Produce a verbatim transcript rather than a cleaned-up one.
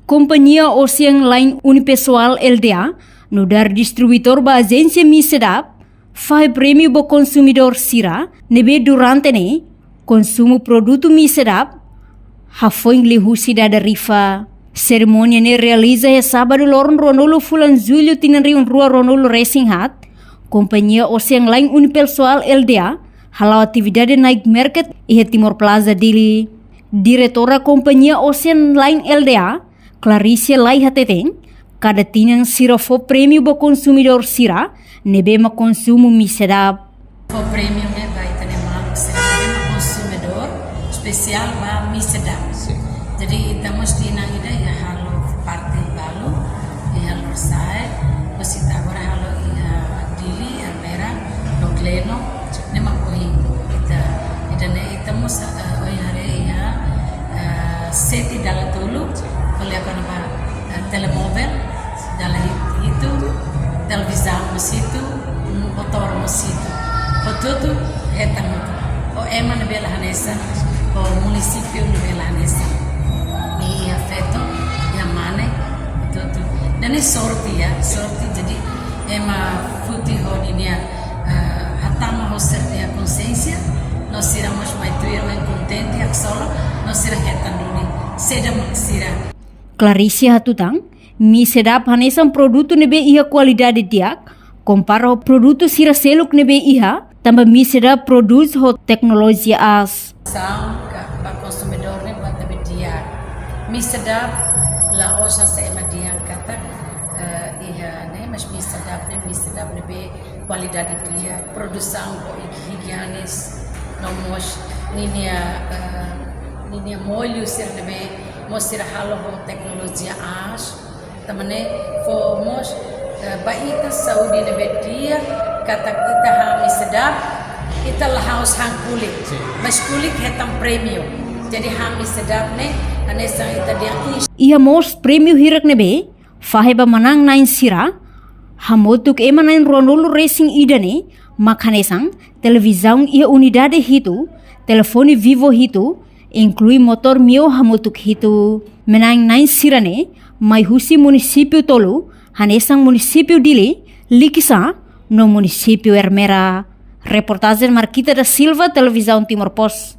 Kompañia Ocean Line Unipessoal Lda nu'udar distribuidór ba ajénsia MICEDAP fahe prémiu ba konsumidór sira ne'ebé durante ne'e konsumu produtu MICEDAP hafoin liuhusi dada rifa. Serimónia ne'e realiza iha sábadu loron ruanulu fulan Jullu tinan rihun rua ruanulu resin haat. Kompañia Ocean Line Unipessoal Lda hala'o atividade night market iha Timor Plaza Dili. Diretora Kompañia Ocean Line Lda, Claricia Lai hateten, kada tinan sira fó prémiu ba konsumidór sira ne'ebé mak konsumu MICEDAP. Fó prémiu ne'e ba ita-nia maluk sira ne'ebé mak konsumidór, espesiál ba MICEDAP. Sin. Jadi ita mós tinan ida iha halo parte balu, iha Lorosa'e, mós ita agora halo iha Dili, Ermera, no Gleno, ne'e mak ohin ita, ita-nia, ita mós, eh, ohin haree iha, eh, sete dala tolu, ko'alia kona-ba, eh, telemovel, dala hi-, hitu, televizaun mós hitu, motór mós hitu. Hotu-hotu hetan hotu. Ho ema ne'ebé la hanesan, ho munisípiu ne'ebé la hanesan. Iha feto, iha mane, hotu-hotu. Ida-ne'e sorte ya, sorte jadi ema foti ho ninia, eh, hatama ho sira-nia konsiénsia, no sira mós mai tuir ho kontente, haksolok, no sira hetan duni saida mak sira. Claricia hatutan, MICEDAP hanesan produtu ne'ebé iha kualidade di'ak, kompara ho produtu sira seluk ne'ebé iha, tanba MICEDAP prodús ho teknolojia aas. Saun ka ba konsumidór ne'e buat ne'ebé di'ak. MICEDAP la'ós hanesan ema dehan katak, eh, iha ne'e, mas MICEDAP ne'e, MICEDAP ne'ebé kualidade di'ak, produsaun ho ig-, ijiene, no mós ninia, eh, ninia mollu sira ne'ebé mós sira halo ho teknolojia aas. Tanba ne'e fó mós, eh, ba ita saúde ne'ebé di'ak, katak ita han MICEDAP, ita la'ós han kulik. Sin. Mas kulik hetan prémiu. Jadi han MICEDAP ne'e hanesan ita dehan ins- Iha mós prémiu hirak ne'ebé fahe ba manán-na'in sira, hamutuk ema na'in ruanulu resin ida ne'e, mak hanesan televizaun iha unidade hitu, telefone Vivo hitu, inklui motór Mio hamutuk hitu. Manán-na'in sira-ne'e mai husi munisípiu tolu, hanesan munisípiu Dili, Likisá, no munisípiu Ermera. Reportajen Marquita da Silva, Televizaun Timor Post.